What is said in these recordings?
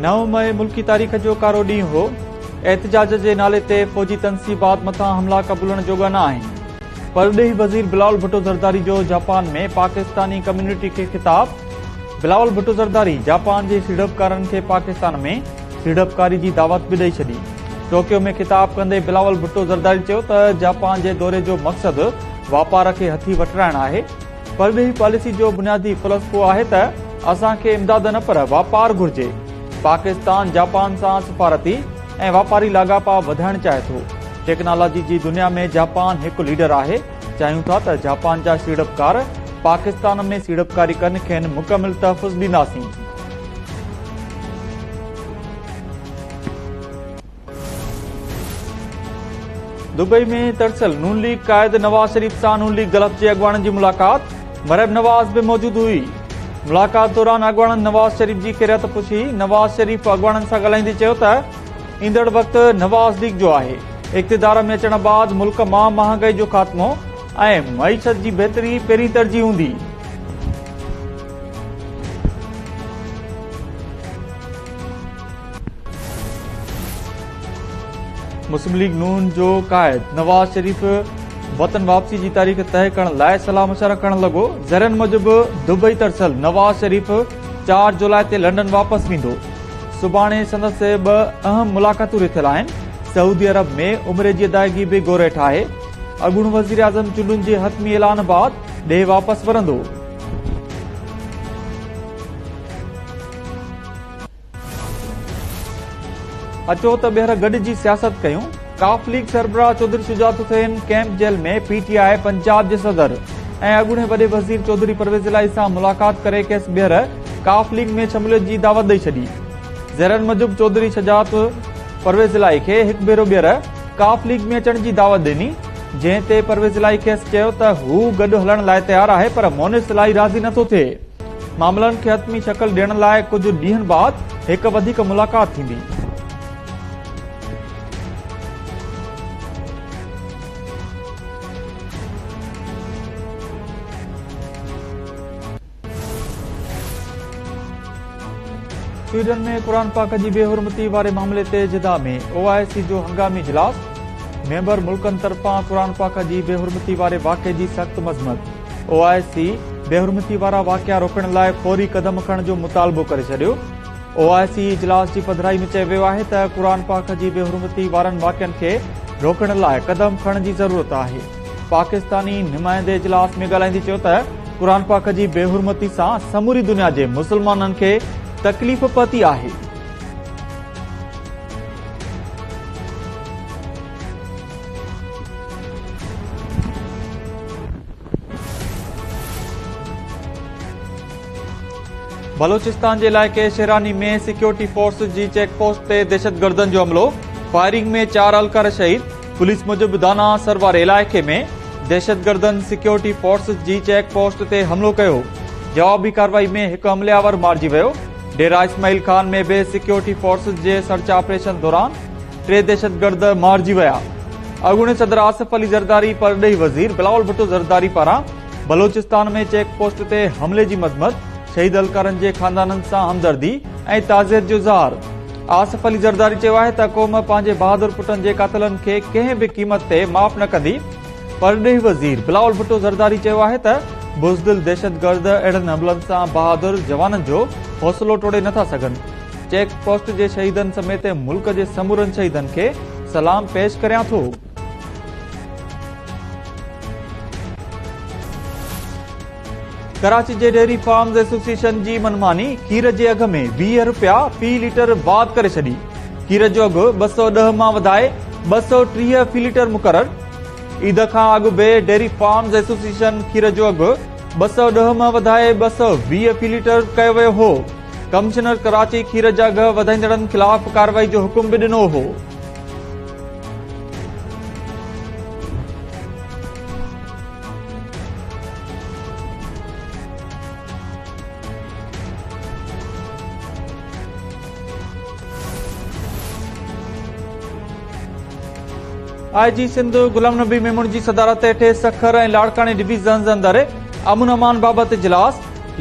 9 مئي ملڪي تاريخ جو ڪارو ڏينهن هو، احتجاج جي نالي تي فوجي تنصيبات مٿان حملا قبولڻ جوڳا نه آهن، پرڏيهي وزير بلاول ڀٽو زرداري جو جاپان ۾ پاڪستاني ڪميونٽي کي خطاب، بلاول ڀٽو زرداري جاپان جي سيڙپڪارن کي پاڪستان ۾ سيڙپڪاري جي دعوت به ڏئي ڇڏي. ٽوڪيو ۾ خطاب ڪندي بلاول ڀٽو زرداري چيو ته جاپان جي دوري جو مقصد واپار کي هٿي وٺرائڻ آهي، پرڏيهي پاليسي جو بنيادي فلسفو آهي ته اسان کي امداد نه پر واپار گهرجي، پاڪستان جاپان سان سفارتي ۽ واپاري لاڳاپا وڌائڻ چاهي ٿو، ٽيڪنالاجي جي دنيا ۾ جاپان هڪ ليڊر آهي، چاهيون ٿا ته جاپان جا سيڙپڪار پاڪستان ۾ سيڙپڪاري ڪن، کين مڪمل تحفظ ڏينداسين. دبئي ۾ ترسيل نون ليگ قائد نواز شريف سان نون ليگ گلف جي اڳواڻن جي ملاقات، مريم نواز به موجود هئي. ملاقات دوران اڳواڻن نواز شريف جي خيريت پڇي، نواز شريف اڳواڻن سان ڳالهائيندي چيو ته ايندڙ وقت نواز ليگ جو آهي، اقتدار ۾ اچڻ بعد ملڪ مان مهانگائي جو خاتمو ۽ معيشت جي بهتري پهرين ترجيح هوندي. مسلم ليگ نون جو قائد نواز شريف وطن واپسي جي تاريخ طئي ڪرڻ لاء صلاح مشورا ڪرڻ لڳو. ذريعن موجب دبئي ترسيل نواز شريف 4 جولاء تي لنڊن واپس ويندو. سڀاڻي سندس ٻه اهم ملاقاتون رٿيل آهن. سعودي عرب ۾ عمري جي ادائگي به غور هيٺ آهي. اڳوڻو وزيراعظم چونڊن جي حتمي اعلان بعد ڏيهه واپس ورندو. اچو ته ٻيهر گڏجي سياست ڪيون، قاف ليگ سربراهه Chaudhry Shujaat Hussain camp jail ۾ P T I Punjab جي صدر ۽ اڳوڻي وڏي وزير چوڌري پرويز الاهي سان ملاقات ڪري کيس ٻيهر قاف ليگ ۾ شموليت جي دعوت ڏئي ڇڏي. ذريعن موجب چوڌري شجاعت پرويز الاهي کي هڪ ڀيرو ٻيهر قاف ليگ ۾ اچڻ جي دعوت ڏني، جنهن تي پرويز الاهي کيس چيو ته هو گڏ هلڻ لاء تيار آهي پر مونس الاهي راضي نٿو ٿئي. معاملن کي حتمي شڪل ڏيڻ لاء ڪجهه ڏينهن بعد هڪ وڌيڪ ملاقات ٿيندي. سوئيڊن ۾ قرآن پاڪ جي بي حرمتي واري معاملي تي جده ۾ او آء سي جو هنگامي اجلاس، ميمبر ملڪن طرفان قرآن پاڪ جي بي حرمتي واري واقعي جي سخت مذمت. او آء سي بي حرمتي وارا واقعا روڪڻ لاء فوري قدم کڻڻ جو مطالبو ڪري ڇڏيو. او آء سي اجلاس جي پڌرائي ۾ چيو ويو آهي ته قرآن پاڪ جي بي حرمتي وارن واقعن کي روڪڻ لاء قدم کڻڻ جي ضرورت آهي. پاڪستاني نمائندي اجلاس ۾ ڳالهائيندي چيو ته قرآن پاڪ جي بي حرمتي سان سموري دنيا جي مسلمانن کي تڪليف پهتي آهي. بلوچستان جي علائقي شيراني ۾ سيڪيورٽي فورسز جي چيڪ پوسٽ تي دهشتگردن جو حملو، فائرنگ ۾ 4 اهلڪار شهيد، پوليس موجب دانا سر واري علائقي ۾ دهشتگردن سيڪيورٽي فورسز جي چيڪ پوسٽ تي حملو ڪيو، جوابي ڪارروائي ۾ هڪ حملي آور مارجي ويو، ڊيرا اسماعيل خان ۾ به سيڪيورٽي فورسز جي سرچ آپريشن دوران 3 دهشتگرد مارجي ويا. اڳوڻي صدر آصف علي زرداري، پرڏيهي وزير بلاول ڀٽو زرداري پاران بلوچستان ۾ چيڪ پوسٽ تي حملي جي مذمت، شهيد اهلڪارن جي خاندانن سان همدردي ۽ تعزيت جو اظهار. آصف علي زرداري چيو آهي ته قوم پنهنجي بهادر پٽن جي قاتلن کي ڪنهن به قيمت تي معاف نه ڪندي. پرڏيهي وزير بلاول ڀٽو زرداري چيو آهي ته بزدل دهشتگرد اهڙن حملن سان بهادر جوانن جو حوصلو ٽوڙي نٿا سگهن. چيڪ پوسٽ جي شهيدن سميت ملڪ جي سمورن شهيدن کي سلام پيش ڪريان ٿو. ڪراچي جي ڊيري فارمز ايسوسيئيشن جي منماني، کير جي اگهه ۾ 20 رپيا في ليٽر واڌ ڪري ڇڏي، کير جو اگهه 210 مان وڌائي 230 في ليٽر مقرر، عيد کان اڳ به ڊيري فارمز ايسوسيئيشن کير جو اگهه 210 مان وڌائي 220 في ليٽر ڪيو ويو هو. ڪمشنر ڪراچي کير جا اگهه وڌائيندڙن خلاف ڪارروائي جو حڪم به ڏنو هو. آء جي سنڌ غلام نبي ميمڻ جي صدارت هيٺ سکر ۽ لاڙڪاڻي ڊويزنز اندر امن امان بابت اجلاس،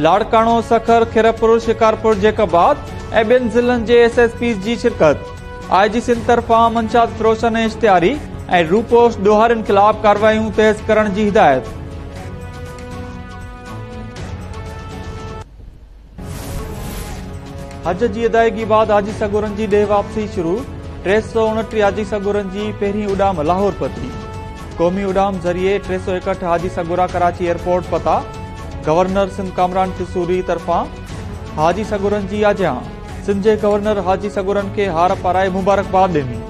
لاڙڪاڻو، سکر، خيرپور، شڪارپور، جيڪب آباد ۽ ٻين ضلعن جي ايس ايس پيز جي شرڪت. آء جي سنڌ طرفان منشيات فروشن ۽ اشتهاري ۽ روپوش ڏوهارين خلاف ڪارروايون تيز ڪرڻ جي هدايت. حج جي ادائيگي بعد حاجي سڳورن جي ڏيهه واپسي شروع، 329 حاجي سڳورن جي پهرين اڏام لاهور پهتي. قومي اڏام ذريعي 361 حاجي سڳورا ڪراچي ايئرپورٽ پهتا، گورنر سنڌ ڪامران ٽيسوري طرفان حاجي سڳورن جي آجيان، سنڌ جي گورنر حاجي سڳورن کي هار پارائي مبارڪباد ڏني.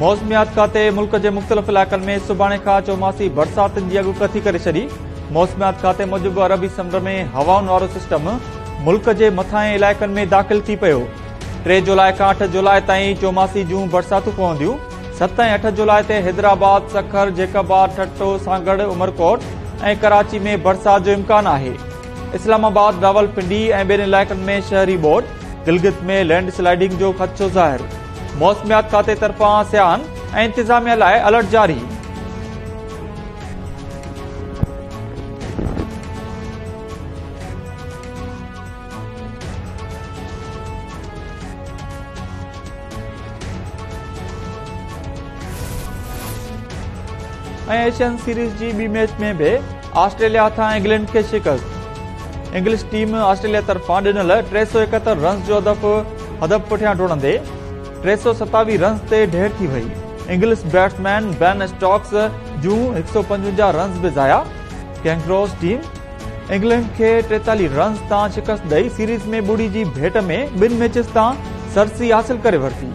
موسميات کاتي ملڪ جي مختلف علائقن ۾ سڀاڻي کان چوماسي برساتن جي اڳڪٿي ڪري ڇڏي. موسميات کاتي موجب عربي سمنڊ ۾ هوائن وارو سسٽم ملڪ جي مٿانهين علائقن ۾ داخل ٿي پيو. 3 جولاء کان 8 جولاء تائين چوماسي جون برساتون پونديون. 7 ۽ 8 جولاء تي حيدرآباد، سکر، جيڪب آباد، ٺٽو، سانگهڙ، عمرڪوٽ ۽ ڪراچي ۾ برسات جو امڪان آهي. اسلام آباد، راولپنڊي ۽ ٻين علائقن ۾ شهري ٻوڏ، گلگت ۾ لينڊ سلائيڊنگ جو خدشو ظاهر، موسميات کاتي طرفان سياحن ۽ انتظاميا لاء الرٽ جاري. ۽ ايشين سيريز جي ٻي ميچ ۾ به آسٽريليا هٿان انگلينڊ کي شڪست انگلش ٽيم آسٽريليا طرفان ڏنل 371 رنز جو هدف هدف پٺيان ڊوڙندي 327 رنز تي ڍير ٿي وئي انگلش بيٽسمين بين اسٽوڪس جون 155 رنز به ضايع ڪينگروز ٽيم انگلينڊ کي 43 رنز تان شڪست ڏئي سيريز ۾ ٻڙي جي ڀيٽ ۾ ٻن ميچز تان سرسي حاصل ڪري ورتي.